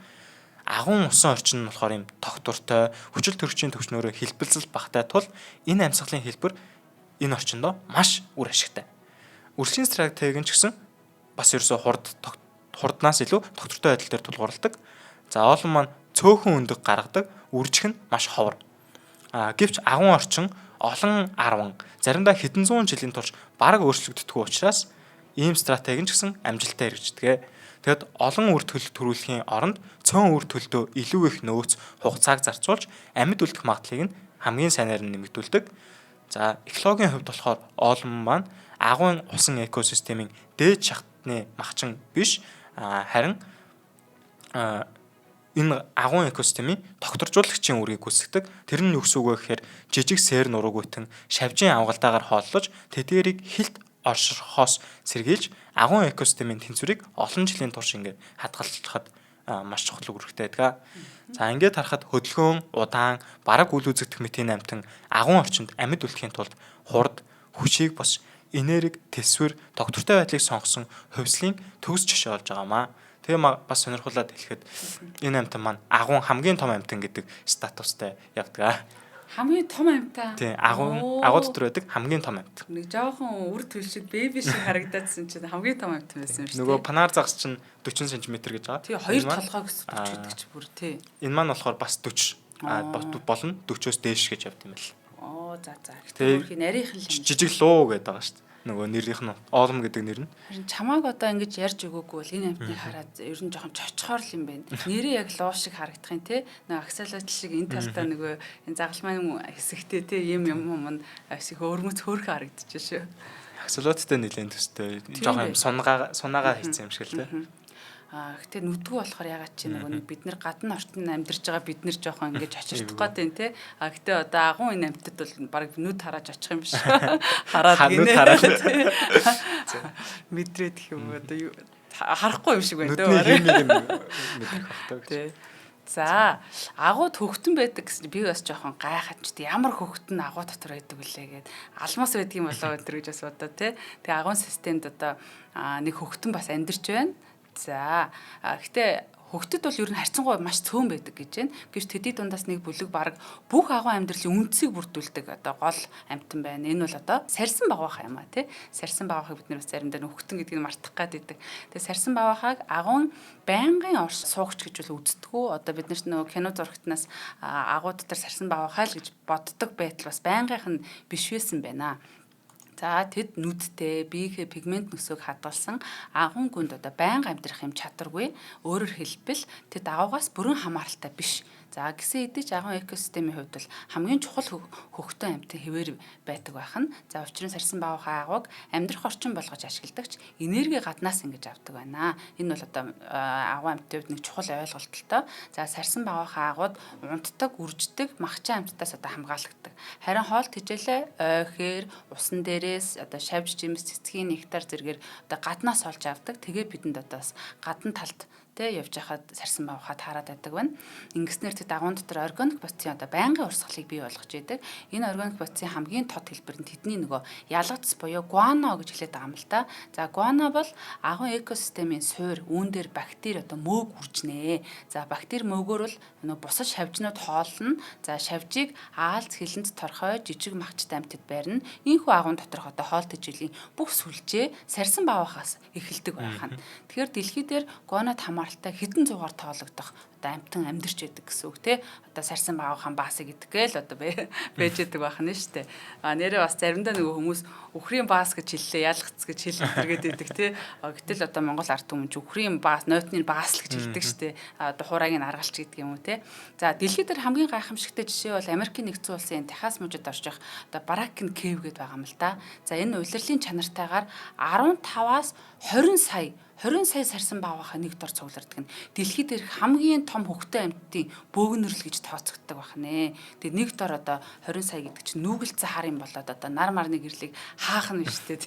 Speaker 2: Агуун усан орчин нь болохоор юм тогтвортой, хүчил төрөгчийн төвчнөөрөө хэлбэлзэл багатай тул энэ амьсгалын хэлбэр энэ орчиндөө маш үр ашигтай. Үргэлжлийн стратеги нь ч гэсэн бас ерөөсөө хурднаас илүү тогтвортой байдал дээр тулгуурладаг. За олон маань цөөхөн өндөг гаргадаг, үржих нь маш ховор. Гэвч агуун орчин олон арван, заримдаа хэдэн зуун жилийн турш бараг өөрчлөгддөггүй учраас ийм стратеги нь ч гэсэн амжилттай хэрэгждэг. Тэгэд олон үр төл төрүүлэхийн оронд цөөн үр төлдөө илүү их нөөц, хугацааг зарцуулж амьд үлдэх магадлалыг нь хамгийн сайнаар нь нэмэгдүүлдэг. За экологийн хувьд болохоор олон маань агуйн усан экосистемийн дээд шатны махчин биш, харин энэ агуун экосистемийн тогтворжуулагчийн үүргийг гүйцэтгэдэг. Тэр нь юу гэсэн үг вэ гэхээр жижиг сэр нуруугүйтэн шавжийн авгалтаагаар хооллож тэдгээрийг хилт оршихоос сэргийлж агуун экосистемийн тэнцвэрийг олон жилийн турш ингээд хадгалахад маш чухал үүрэгтэй байдаг. За ингээд харахад хөдөлгөөн, удаан, бараг үл үзэгдэх мэтийн амьтан агуун орчинд амьд үлдэхийн тулд хурд, хүчийг бос энерги, тэсвэр, тогтвортой байдлыг сонгосон хувьслын төгс жишээ болж байгаа маа. Тэгээ бас сонирхуулаад хэлэхэд энэ амьтан маань агуун хамгийн том амьтан гэдэг статустай явдаг.
Speaker 1: Хамгийн том амьтан.
Speaker 2: Тийм, агуу дотор байдаг хамгийн том амьтан.
Speaker 1: Нэг жоохон үр төл шиг бэби шиг харагдаадсан чинь хамгийн том амьтан байсан юм шүү дээ.
Speaker 2: Нөгөө панар загас чинь 40 см гэж байгаа.
Speaker 1: Тий, хоёр толгой гэсэн 40 гэдэг чи бүр тий.
Speaker 2: Энэ маань болохоор бас 40 болон 40-оос дээш гэж явд юм байна.
Speaker 1: Оо за за. Гэтэ өөрхийн нарийнхан л
Speaker 2: юм. Жижиг луу гэдэг байгаа шүү дээ. Нөгөө нэрийнх нь оолом гэдэг нэр нь.
Speaker 1: Харин чамааг одоо ингэж ярьж өгөөгүй бол энэ амьтныг хараад ер нь жоохон чочхоор л юм байна. Нэрээ яг луу шиг харагдах юм те. Нөгөө аксалот шиг энэ талдаа нөгөө энэ загалмайн хэсэгтэй те юм юм юм шиг өөрмөц хөөрхөн харагдчих шүү.
Speaker 2: Аксалоттой нэлээд төстэй. Жоохон юм сунгаа сунаагаа хийсэн юм шиг л те.
Speaker 1: Гэтэ нүдгүй болохоор ягаад чи нөгөө нэг бид нар гадна орчин амьдарч байгаа бид нар жоохон ингэж очирдох гээд байна те. Гэтэ одоо агуу энэ амьтад бол баг нүд харааж очих юм биш. Хараад
Speaker 2: гинэ.
Speaker 1: Мэдрээд гэх юм одоо юу харахгүй юм шиг байна
Speaker 2: те. Нүдний химийг мэдрэх бах таа
Speaker 1: гэж. За, агуу хөхтөн байдаг гэсэн би бас жоохон гайхаад ч ямар хөхтөн агуу дотор байдаг вүлээ гэд. Алмаас байдаг юм болоо энэ гэж бас бодоо те. Тэгээ агуун системд одоо нэг хөхтөн бас амьдарч байна. За, гэтээ хөгтөд бол ер нь харьцангуй маш цөөн байдаг гэж байна. Гэвч тэдний дундаас нэг бүлэг баг бүх агуу амьдралын үндсийг бүрдүүлдэг одоо гол амьтан байна. Энэ бол одоо сарьсан багваахай юм а тий. Сарьсан багваахайг бид нэр бас заримдаа хөгтөн гэдгийг мартах гад байдаг. Тэгээ сарьсан багваахайг агуун байнгын орш суугч гэж бол үздэггүй. Одоо бид нар нөгөө кино зурагтнаас агуу дотор сарьсан багваахай л гэж боддог байтал бас байнгынх нь биш байсан байна. За тэд нүдтэй биеийнхээ пигмент нөсөөг хадгалсан агуун гүнд одоо байнга амьдрах юм чадваргүй. Өөрөөр хэлбэл тэд агуугаас бүрэн хамааралтай биш. За гисэн хэдий ч агуун экосистемийн хувьд бол хамгийн чухал хөхтөн амьтан хэвээр байдаг байх нь. За учир нь сарсан баавхай агууг амьдрах орчин болгож ашигладагч энерги гаднаас ингэж авдаг байна. Энэ бол одоо агуун амьтны хувьд нэг чухал ойлголттой. За сарсан баавхай агууд унтдаг, үрждэг, махчин амьтдаас одоо хамгаалагддаг. Харин хоол тэжээлээ ойхээр, усан дээрээс одоо шавж жимс, цэцгийн нектар зэрэгээр одоо гаднаас олж авдаг. Тэгээ бидэнд одоо бас гадна талд тэ явж хахад сарсан бавхаа таарад байдаг байна. Ингэснээр тэд агуун дотор органик бодисын одоо байнгын урсгалыг бий болгож идэг. Энэ органик бодисын хамгийн тод хэлбэр нь тэдний нөгөө ялгац буюу гуано гэж хэлээд байгаа юм л та. За гуано бол агуун экосистемийн суур үүн дээр бактери одоо мөөг үржнэ. За бактери мөөгөөр бол нөгөө бусад шавжнууд хоолно. За шавжийг аалз хилэнц торхой жижиг махчтай амьтад байрна. Ийхүү агуун доторх одоо хоол тэжээлийн бүх сүлжээ сарсан бавахаас эхэлдэг байх нь. Тэгэхээр дэлхий дээр гуанод хамааралтай хэдэн зуугаар тоологдох одоо амьтан амьдарч байдаг гэсэн үг те. Одоо сарсан баавхан баасыг идэх гээл одоо байж байдаг байх нь шүү дээ. А нэрээ бас заримдаа нөгөө хүмүүс үхрийн баас гэж хэллээ, ялгац гэж хэлдэг байдаг те. Гэтэл одоо Монгол ард түмэн ч үхрийн баас, нойтны баас л гэж хэлдэг шүү дээ. Одоо хураагийн аргалч гэдэг юм уу те. За дэлхийд дээр хамгийн гайхамшигтай жишээ бол Америкийн нэгдсэн улсын Техас мужид орчих одоо Баракен Кэв гэдээ байгаа юм л да. За энэ улирлын чанартайгаар 15-аас 20 сая 20 сая сарсан баавахаа нэг дор цугларддаг нь дэлхийд дээрх хамгийн том хөхтөн амьтдын бөөгнөрл гэж тооцогддог байх нэ. Тэгээ нэг дор одоо 20 сая гэдэг чинь нүгэлцэн хар юм болоод одоо нар марны гэрлийг хаах нь биш үү.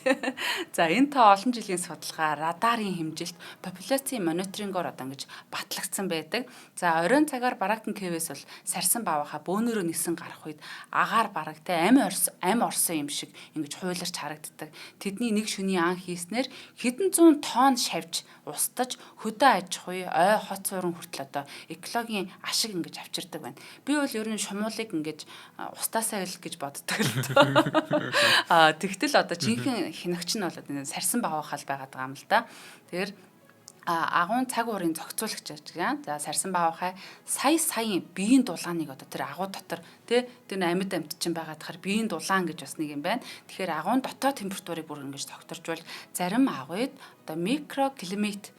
Speaker 1: За энэ тоо олон жилийн судалгаа, радарын хэмжилт, популяцийн мониторингоор одоо ингэж батлагдсан байдаг. За оройн цагаар Баракен Кэвээс бол сарсан баавахаа бөөнөрөө нисэн гарах үед агаар бараг те амь орсон юм шиг ингэж хуйларч харагддаг. Тэдний нэг шөнийн ан хийснээр хэдэн зуун тонн шавж устж хөдөө аж ахуй, ой хот суурин хүртэл одоо экологийн ашиг ингэж авчирдаг байна. Би бол ер нь шумуулыг ингэж устаасаа л гэж боддог л доо. Тэгтэл одоо жинхэнэ хинагч нь бол сарсан багвахал байгаад байгаа юм л да. Тэгэхээр агуун цаг уурын зохицуулагч гэж байгаа. За сарсан баавхай сая саяын биеийн дулааныг одоо тэр агуу дотор тий тэр амьд амьт чинь байгаад тахаар биеийн дулаан гэж бас нэг юм байна. Тэгэхээр агуун дотоод температурыг бүр ингэж тогтворжвол зарим агуйд одоо микроклимат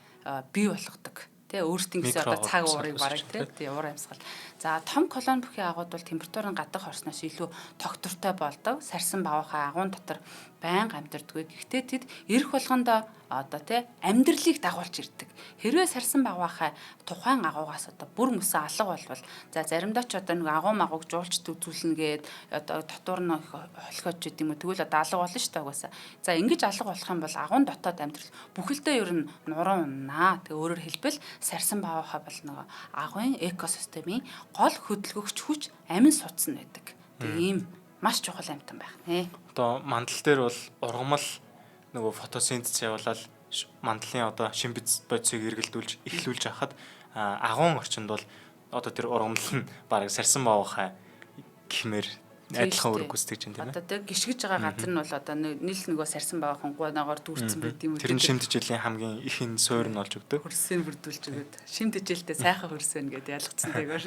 Speaker 1: бий болгодог. Тэ өөрсдийн гэсэн одоо цаг уурыг бараг тий уур амьсгал. За том колони бүхий агууд бол температур нь гадах орсноос илүү тогтвортой болдог. Сарсан бавхай агуун дотор байнга амьдардаггүй. Гэхдээ тэд ирэх болгондоо одоо тий амьдралыг дагуулж ирдэг. Хэрвээ сарсан багваахай тухайн агуугаас одоо бүр мөсөн алга болвол за заримдаа ч одоо нэг агуу магууг жуулчд үзүүлнэ гээд одоо дотуур нь холхиож идэм үү. Тэгвэл одоо алга болно шүү дээ угаасаа. За ингэж алга болох юм бол агуун дотоод амьдрал бүхэлдээ ер нь нуруу уннаа. Тэгээ өөрөөр хэлбэл сарсан багваахай бол нөгөө агуун экосистемийн гол хөдөлгөгч хүч амин судас нь байдаг. Тэгээ ийм маш чухал амьтан байх нэ.
Speaker 2: Одоо мандал дээр бол ургамал нөгөө фотосинтез явуулаад мандлын одоо шимбиц бодисыг эргэлдүүлж эхлүүлж хахад агуун орчинд бол одоо тэр ургамал нь бараг сарсан баавхай гэмээр адилхан үүрэг гүйцэтгэж байна тийм ээ.
Speaker 1: Одоо тэр гიშгэж байгаа газар нь бол одоо нийл нөгөө сарсан баавхан гуйнаагаар дүүрсэн байт юм
Speaker 2: уу. Тэр нь шим тэжээлийн хамгийн их энэ суур нь болж өгдөг.
Speaker 1: Хөрсийг бүрдүүлж өгöd. Шим тэжээлтэй сайхан хөрсөн гэдээ ялгцсан дэгээр.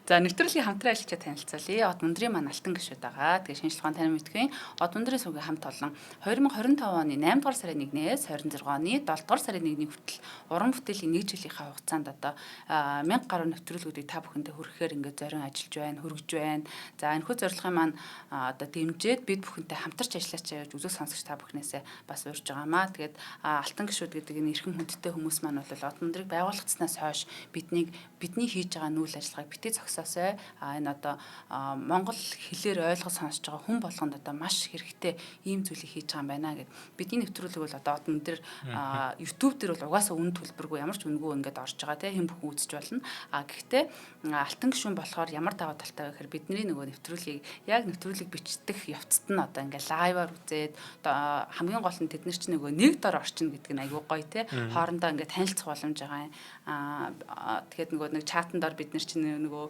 Speaker 1: За нэвтрүүлгийн хамтран ажиллагчаа танилцуулъя. Од мөндрийн маань алтан гишүүд байгаа. Тэгээ шинжлэх ухаан танин мэдхийн Од мөндрийн сүгийн хамт олон 2025 оны 8 дугаар сарын 1-ээс 26 оны 7 дугаар сарын 1-ний хүртэл уран бүтээлийн нэг жилийнхаа хугацаанд одоо 1000 гаруй нэвтрүүлгүүдийг та бүхэндээ хүргэхээр ингээд зорин ажиллаж байна, хүргэж байна. За энэхүү зорилгын маань одоо дэмжиж бид бүхэнтэй хамтарч ажиллаач гэж үзэг сонсогч та бүхнээсээ бас урьж байгаамаа. Тэгээд алтан гишүүд гэдэг энэ эрхэм хүндтэй хүмүүс маань бол Одмөндрийг байгуулагдсанаас хойш бидний хийж байгаа нүүл ажиллагааг битгий зогсоосой. Энэ одоо монгол хэлээр ойлгож сонсож байгаа хүн болгонд одоо маш хэрэгтэй ийм зүйлийг хийж байгаа юм байна гэд. Бидний нэвтрүүлэг бол одоо Одмөндөр YouTube дээр бол угаасаа үн төлбөргүй ямар ч үнэгүй ингээд орж байгаа те, хэн бүхэн үзэж болно. А гэхдээ алтан гишүүн болохоор ямар даваа талтай вэ гэхээр бидний нөгөө нэвтрүүлгийг яг нэвтрүүлэг бичдэх явцад нь одоо ингээд live аар үзээд, одоо хамгийн гол нь тэд нар чинь нөгөө нэг дор орчин гэдэг нь айгүй гоё те, хоорондоо ингээд танилцах боломж байгаа юм. Тэгээд нөгөө нэг чатан дор бид нар чинь нөгөө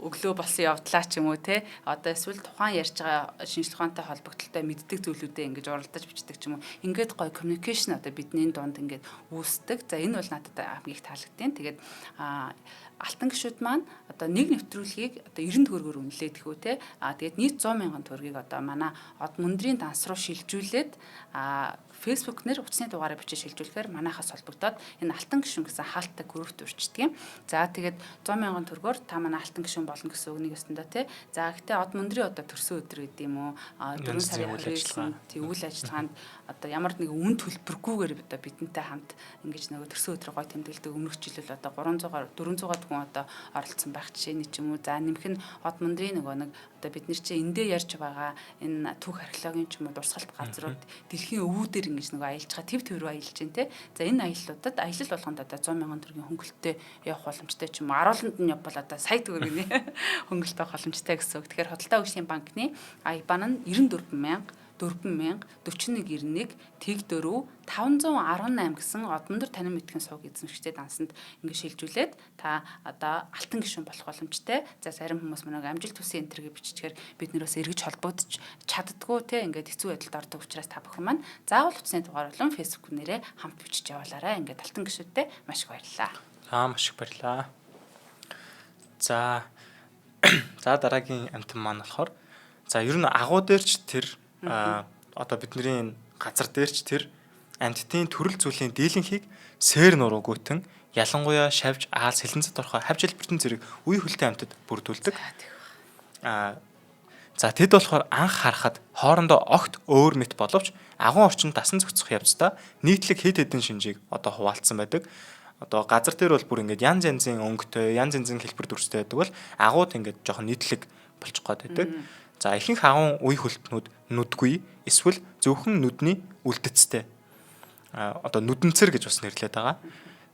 Speaker 1: өглөө болсон явдлаа ч юм уу те, одоо эсвэл тухайн ярьж байгаа шинжлэх ухаантай холбогдлолтой мэддэг зүйлүүдээ ингэж уралдаж бичдэг ч юм уу, ингээд гоё communication одоо бидний дунд ингээд үүсдэг. За, энэ бол надад хамгийн их таалагдсан. Тэгээд алтан гишүүд маань одоо нэг нэвтрүүлгийг одоо 90 төгрөгөөр үнэлээд гэхүү те. Тэгээд нийт 100 мянган төгрөгийг одоо манай Одмөндрийн данс руу шилжүүлээд, Facebook нэр утасны дугаараа бичиж шилжүүлэхээр манайхаас холбогдоод энэ алтан гишүүн гэсэн хаалттай группт үрчдэг юм. За, тэгээд 100 мянган төгрөгөөр та манай алтан гишүүн болно гэсэн үг нэг өсөндөө те. За, гэхдээ Одмөндрийн одоо төрсөн өдөр гэдэг юм уу, 4 сарын 29-нд тий үйл ажиллагаанд одоо ямар нэгэн үн төлбөргүйгээр одоо бидэнтэй хамт ингэж нөгөө төрсөн өдрөө гой тэмдэглэдэг. Өмнөх жил бол одоо 300-аар 400-аад хүн одоо оролцсон байх жишээний ч юм уу. За, нэмэх нь Одмөндрийн нөгөө нэг одоо бид нар чи эндээ ярьж байгаа энэ түүх археологийн ч юм уу дурсгалт газрууд дэлхийн өвүүдээр ингэж нөгөө аялж байгаа, төв төв рүү аялж байна те. За, энэ аяллуудад аялал болгонд одоо 100 мянган төгрөгийн хөнгөлөлттэй явах боломжтой ч юм уу. Арууланд нь явбал одоо сая төгрөгийн хөнгөлөлт авах боломжтой гэсэн үг. Тэгэхээр худалдаа хөгжлийн банкны IBAN нь 94 мянга 4000 4191 тэг 4 518 гэсэн Одмөндөр танин мэдхэн сувг эзэмшигчтэй дансанд ингэ шилжүүлээд та одоо алтан гишүүн болох боломжтой. За, зарим хүмүүс мөн амжилт хүссэн энэ тэргээ биччихээр бид нэрээс эргэж холбогдож чаддггүй те, ингээд хэцүү байдалд ордог учраас та бүхэн маань заавал утасны дугаар болон Facebook нэрээ хамт бичиж явуулаарай. Ингээд алтан гишүүдтэй маш их баярлалаа.
Speaker 2: За, маш их баярлалаа. За за дараагийн амтан маань болохоор, за, ер нь агуу дээр ч тэр одоо бидний газар дээр ч тэр амьтдын төрөл зүйлийн дийлэнхийг сэр нуруугүйтэн, ялангуяа шавж, аал, сэлэнцэд орохоо хавж хэлбэртэн зэрэг үе хөлтэй амьтад бүрдүүлдэг. За, тэд болохоор анх харахад хоорондоо огт өөр мэт боловч агуун орчинд дасан зохицох явцдаа нийтлэг хэд хэдэн шинжийг одоо хуваалцсан байдаг. Одоо газар дээр бол бүр ингээд янз янзын өнгөтэй, янз янзын хэлбэр дүрстэй байдаг бол агууд ингээд жоохон нийтлэг болчих гээд байдаг. За, ихэнх агуун үе хөлтнүүд нүдгүй эсвэл зөвхөн нүдний үлдэцтэй. Одоо нүдэнцэр гэж бас нэрлэдэг байгаа.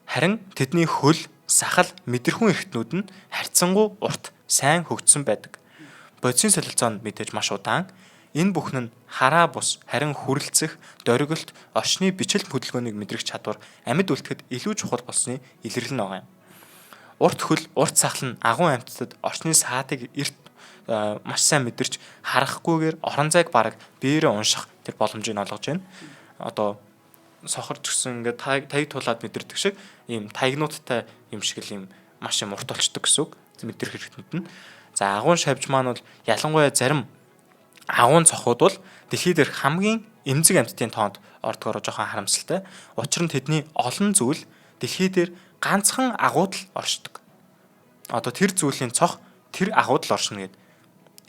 Speaker 2: Харин тэдний хөл, сахал, мэдрэхүйн эрхтнүүд нь харьцангуй урт, сайн хөгжсөн байдаг. Бодисын солилцоо нь мэдээж маш удаан. Энэ бүхэн нь хараа бус харин хүрэлцэх, дөргөлт, орчны бичил хөдөлгөөнийг мэдрэх чадвар амьд үлдэхэд илүү чухал болсны илэрлэл нь байгаа юм. Урт хөл, урт сахал нь агуун амьтдад орчны саатыг эрт маш сайн мэдэрч харахгүйгээр орон зайг бараг биеэрээ унших тэр боломжийг олгож байна. Одоо сохорч гисэн ингээд таяг тулаад мэдэрдэг шиг ийм таягнуудтай юм шиг л юм маш юм урт болчдөг гэсэн үг мэдрэх хэрэгтнүүд нь. За, агуун шавж маань бол ялангуяа зарим агуун цохууд бол дэлхий дээрх хамгийн эмзэг амьтдын тоонд ордгоороо жоохон харамсалтай. Учир нь тэдний олон зүйл дэлхий дээр ганцхан агууд л оршдог. Одоо тэр зүйлийн цох тэр агууд л оршино гэдэг.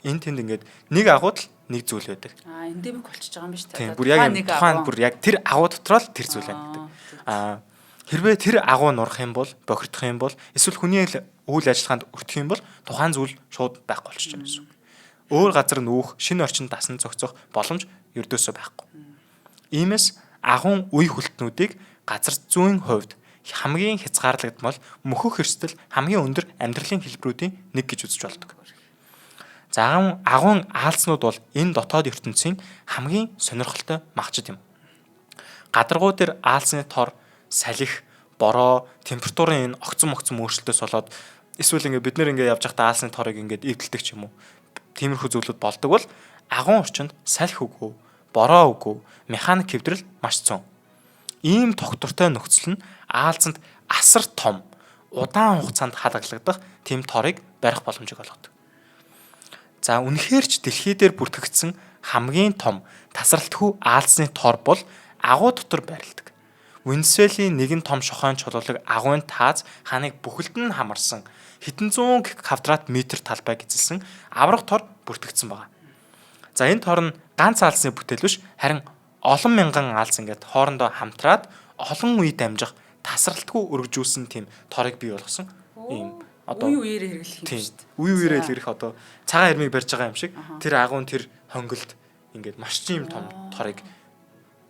Speaker 2: Энэ тэнд ингээд нэг агууд л нэг зүйл байдаг.
Speaker 1: Эндемик болчихж байгаа юм биш үү?
Speaker 2: Бүр яг тухайн бүр яг тэр агуу дотроо л тэр зүйл байна гэдэг. Хэрвээ тэр агуу нурах юм бол, бохирдох юм бол, эсвэл хүний үйл ажиллагаанд өртөх юм бол тухайн зүйл шууд байхгүй болчихж байгаа гэсэн үг. Өөр газар нүүх, шинэ орчинд дасан зохицох боломж ердөөсөө байхгүй. Иймээс агуун үе хөлтнүүдийг газар зүйн хувьд хамгийн хязгаарлагдмал, мөхөх эрсдэл хамгийн өндөр амьдралын хэлбэрүүдийн нэг гэж үзэж болдог. За, агуун аалзнууд бол энэ дотоод ертөнцийн хамгийн сонирхолтой магчид юм. Гадаргуу дээр аалзны тор, салхи, бороо, температурын энэ огцом огцом өөрчлөлтөөс болоод эсвэл ингээд бид нэр ингээд явж байхдаа аалзны торыг ингээд эвдэлдэг ч юм уу. Тиймэрхүү зүйлүүд болдог бол агуун орчинд салхи үгүй, бороо үгүй, механик хэвдрэл маш цөөн. Ийм тогтвортой нөхцөл нь аалзанд асар том, удаан хугацаанд хадгалагдах тийм торыг барих боломжийг олгодог. За, үнэхээр ч дэлхий дээр бүртгэгдсэн хамгийн том тасралтгүй аалзны тор бол агуу дотор байрладаг. Венесуэлийн нэгэн том шохойн чулуулаг агуйн тааз хааныг бүхэлд нь хамарсан хэдэн зуун квадрат метр талбайг эзэлсэн аварга тор бүртгэгдсэн байна. За энэ тор нь ганц аалзны бүтээл биш харин олон мянган аалз ингээд хоорондоо хамтраад олон үе дамжих тасралтгүй өргөжүүлсэн тийм торыг бий болгосон ийм
Speaker 1: одоо үе үеэр хэрэглэх юм шүү дээ.
Speaker 2: Үе үеэрээ илэрх одоо цагаан хэрмийг барьж байгаа юм шиг тэр агуун тэр хонгилд ингээд маш тийм том торыг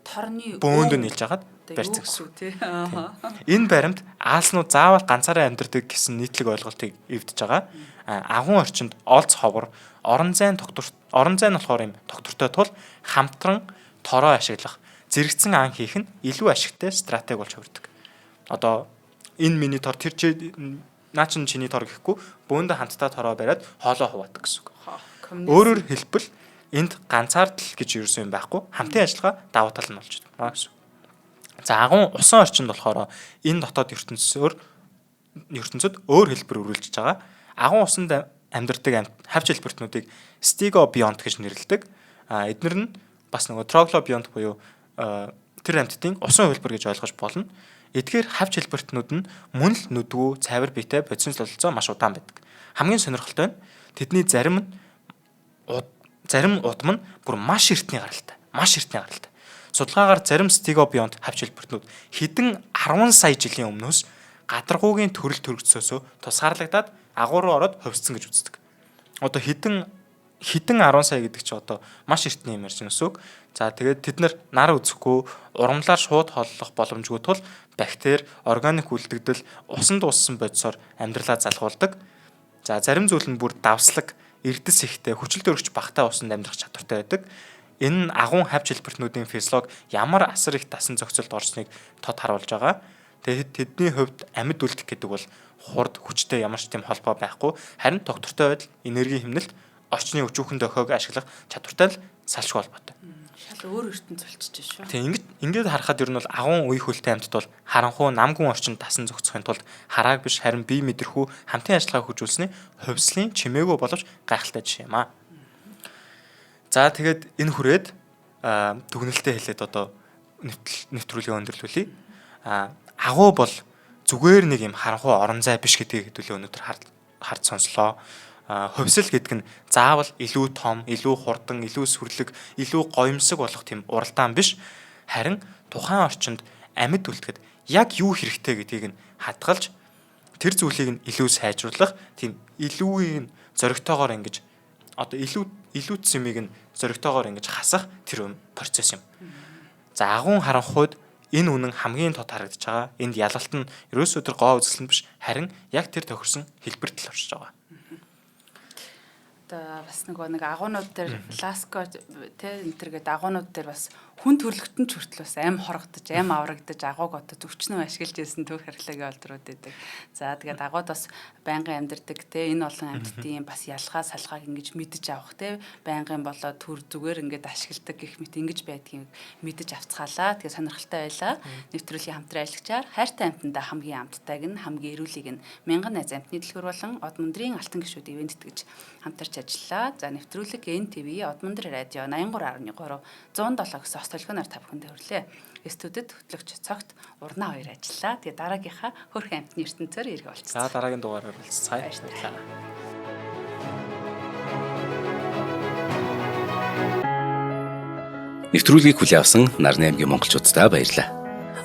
Speaker 1: торны
Speaker 2: бөөнд нь нийлж хагаад барьцсан гэсэн. Энэ баримт аалзнууд заавал ганцаараа амьдардаг гэсэн нийтлэг ойлголтыг эвдэж байгаа. Агуун орчинд олз ховор, орон зайн тогтвор, орон зай нь болохоор юм тогтвортой тул хамтран тороо ашиглах, зэрэгцэн ан хийх нь илүү ашигтай стратеги болж хувирдаг. Одоо энэ миний тор тэр чи наа чин чиний тор гэхгүй бөөндө хамтдаа тороо бариад хоолоо хуваадаг гэсэн үг. Өөрөөр хэлбэл энд ганцаардл гэж ерөөсөн юм байхгүй. Хамтын ажиллагаа давуу тал нь болж байна гэсэн. За агуун усан орчинд болохоор энэ дотоод ертөнцөөр ертөнцөд өөр хэлбэр үргэлжиж байгаа. Агуун усанд амьдардаг хавч хэлбэртнүүдийг стигобионт гэж нэрлэдэг. А эднэр нь бас нөгөө троглобионт буюу тэр амьтдын усан хувилбар гэж ойлгож болно. Эдгээр хавч хэлбэртнүүд нь мөн л нүдгүү, цайвар биетэй бодисын солилцоо маш удаан байдаг. Хамгийн сонирхолтой нь тэдний зарим нь зарим удам нь бүр маш эртний гаралтай. Маш эртний гаралтай. Судалгаагаар зарим стигобионт хавч хэлбэртнүүд хэдэн 10 сая жилийн өмнөөс гадаргуугийн төрөл төрөгцөөсөө тусгаарлагдаад агуу руу ороод хувьссан гэж үздэг. Одоо хэдэн 10 сая гэдэг чи одоо маш эртний юм ярьж байна гэсэн үг. За тэгээд тэд нар үзэхгүй ургамлаар шууд хооллох боломжгүй тул бактери, органик үлдэгдэл, усанд ууссан бодисоор амьдралаа залгуулдаг. За зарим зүйл нь бүр давслаг, эрдэс ихтэй, хүчил төрөгч багтай усанд амьдрах чадвартай байдаг. Энэ нь агуун хавч хэлбэртнүүдийн физиолог ямар асар их дасан зохицолд орсныг тод харуулж байгаа. Тэгээд тэдний хувьд амьд үлдэх гэдэг бол хурд хүчтэй ямар ч тийм холбоо байхгүй. Харин тогтвортой байдал, энергийн хэмнэлт, орчны өчүүхэн дохиог ашиглах чадвартай л салшгүй холбоотой.
Speaker 1: Шал өөр ертөнц болчихж шүү.
Speaker 2: Тийм ингээд харахад ер нь бол агуун үе хөлтэй амьтад бол харанхуй намгүн орчинд дасан зохицохын тулд харааг биш харин бие мэдрэхүү хамтын ажиллагаа хөгжүүлсэний хувьслын чимээгүй боловч гайхалтай жишээ юм аа. За тэгээд энэ хүрээд дүгнэлтээ хэлээд одоо нэвтрүүлгээ өндөрлүүлье. Агуу бол зүгээр нэг юм харанхуй орон зай биш гэдгийг хэдүүлээ өнөөдөр хард сонслоо. Хувьсэл гэдэг нь заавал илүү том, илүү хурдан, илүү сүрлэг, илүү гоёмсог болох тийм уралдаан биш. Харин тухайн орчинд амьд үлдэхэд яг юу хэрэгтэй гэдгийг нь хадгалж тэр зүйлийг нь илүү сайжруулах, тийм илүүгийн зоригтойгоор ингэж одоо илүү цэмийг нь зоригтойгоор ингэж хасах тэр процесс юм. За агуун харанхуйд энэ үнэн хамгийн тод харагдаж байгаа. Энд ялалт нь ерөөсөө тэр гоо үзэл нь биш, харин яг тэр тохирсон хэлбэрт л оршиж байгаа.
Speaker 1: Одоо бас нөгөө нэг агуунууд дээр Ласко тэ энэ төр гээд агуунууд дээр бас хүн төрлөختөн ч хүртэл бас аим хорогдож, аим аврагдаж агууг одоо зөвчнөө ашиглаж ирсэн түүх археологийн олдрууд байдаг. За тэгээд агууд бас байнгын амьдардаг те энэ олон амьтдын бас ялгаа салгааг ингэж мэдэж авах те байнгын болоо төр зүгээр ингээд ашигладаг гэх мэт ингэж байдгийг мэдэж авцгаалаа. Тэгээд сонирхолтой байлаа. Нэвтрүүлгийн хамтран ажиллагчаар хайртай амьтандаа хамгийн амттайг нь хамгийн эрүүлийг нь мянган найз амьтны дэлгүүр болон Одмөндрийн алтан гишүүд ивент тэтгэж хамтарч ажиллаа. За нэвтрүүлэг NTV Одмөндөр радио 83.3 107 гэсэн ос толгойноор та бүхэндээ хүрлээ. Студид хөтлөгч цогт Урнаа хоёр ажиллаа. Тэгээ дараагийнхаа хөөрхөн амьтны ертөнцөөр эргээ болцсон.
Speaker 2: За дараагийн дугаараар уулзцгаая. Баярлалаа.
Speaker 3: Нэвтрүүлгийг хүлээн авсан Нарны аймгийн монголчууддаа баярлалаа.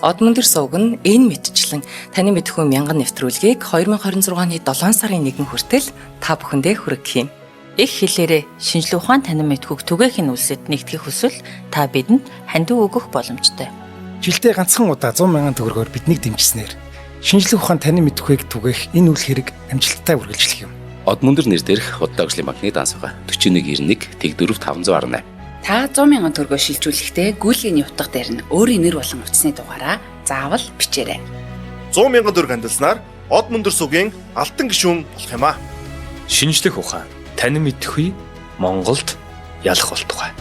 Speaker 4: Одмөндөр сувг нь энэ мэтчлэн таны мэдхүү мянган нэвтрүүлгийг 2026 оны 7 сарын 1 хүртэл та бүхэндээ хүргэх юм.
Speaker 5: Их хэлээрээ шинжлэх ухаан танин мэдхүйг түгээхийн үлсэд нэгтгэх хүсвэл та бидэнд хандив өгөх боломжтой.
Speaker 6: Жилдээ ганцхан удаа 100 мянган төгрөгөөр биднийг дэмжсэнээр шинжлэх ухаан танин мэдхүйг түгээх энэ үйл хэрэг амжилттай үргэлжлэх юм.
Speaker 3: Одмөндөр нэр дээрх Худалдаа хөгжлийн банкны данс байгаа. 4191 Тэгдөрөв 518.
Speaker 1: Та 100 мянган төгрөгөөр шилжүүлэхдээ гүйлгээний утга дээр нь өөрийн нэр болон утасны дугаараа заавал бичээрэй.
Speaker 7: 100 мянган төгрөг хандилснаар Одмөндөр сугийн алтан гишүүн болох юм аа.
Speaker 8: Шинжлэх ухаан танин мэдхүй Монголд ялах болтугай.